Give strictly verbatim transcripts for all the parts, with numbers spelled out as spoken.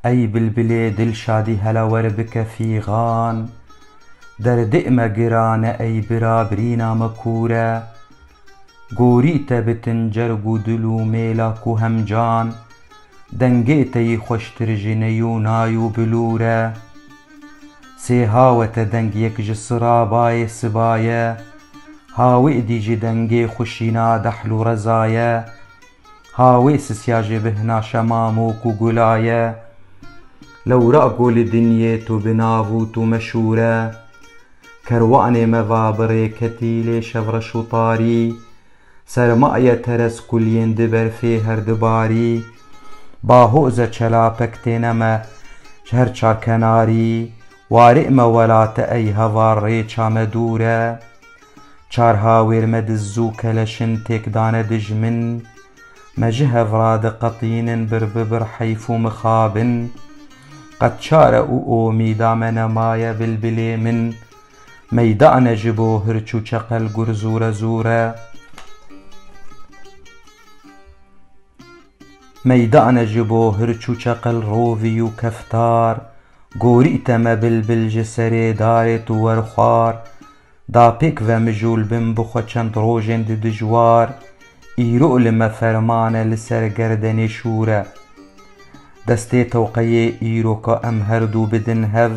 Ey bilbilê dilşadî hela wer bike fîxan. Derdê me giran e ey bira birîna me kûr e. Gorî te bitin cerg û dil û mêla ku hemcan. Dengê te yî xweştir ji ney û nay û bilûr e. Sê hawe te deng yek ji sirabayê siba ye. Hawê dî ji dengê xweşîna dehl û reza ye. Hawê sisiya ji bihna şemamok û gula ye. Lewra ku li dinyê tu bi nav û tu meşhûr e. Kerwanê me va bi rê ketî lê şev reş û tarî. Sermaye teres kuliyên di berfê her dibarî. Bahoze çelapek têne me ji her çar kenarî. Warê me welate ey heval rêça me dûr e. Çar hawêr me diz û keleşin têk dane dijmin. Me ji hev radiqetînin bir bi bir heyf û mixabin. Qet çare û omîda me nemaye bilbilê min. Meydane ji bo hirç û çeqel gur zûre zûre. Meydane ji bo hirç û çeqel rovî û keftar. Gorî te me bilbil ji serê darê tu werxwar. Da pêk ve mijûl bin bi xwe çend rojên di dijwar. Îro li me ferman e li ser gerdenê şûr e. Destê tewqeyê îro ka em her du bidin hev.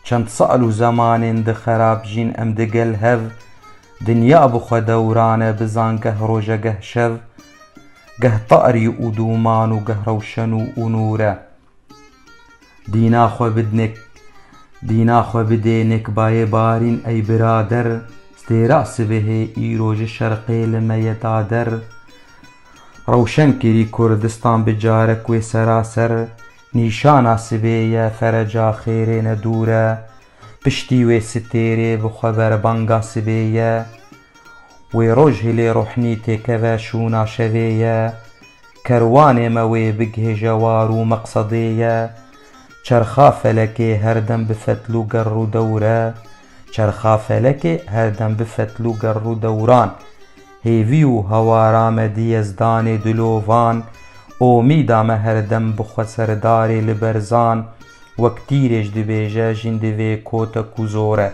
Çend sal û zemanên di xerab jîn em digel hev. Dinya bi xwe dewran e bizan geh roje geh şev. Geh tarî û dûman û geh rewşen û, û nûr e. Dîna xwe bidnek, dîna xwe bidê nekbayê barîn ey birader. Stêra sibehê îro ji şerqê li me ye dader. Rewşen kirî Kurdistan bi carek wê seraser. Nîşana sibê ye fereca xêrê ne dûr e. Piştî wê stêrê bi xwe berbanga sibê ye. Wê roj hilê rohnî têkeve şûna şevê ye. Kerwanê me wê bigihêje war û meqsedê ye. Çerxa felekê her dem bi fetl û gerr û dewr e. Çerxa felekê her dem bi fetl û gerr û dewran. Hêvî û hewara me di yezdanê dilovan. Omîda me her dem bi xwe serdarê li berzan. Wek tîrê ji dibêje jîn divê kotek û zor e.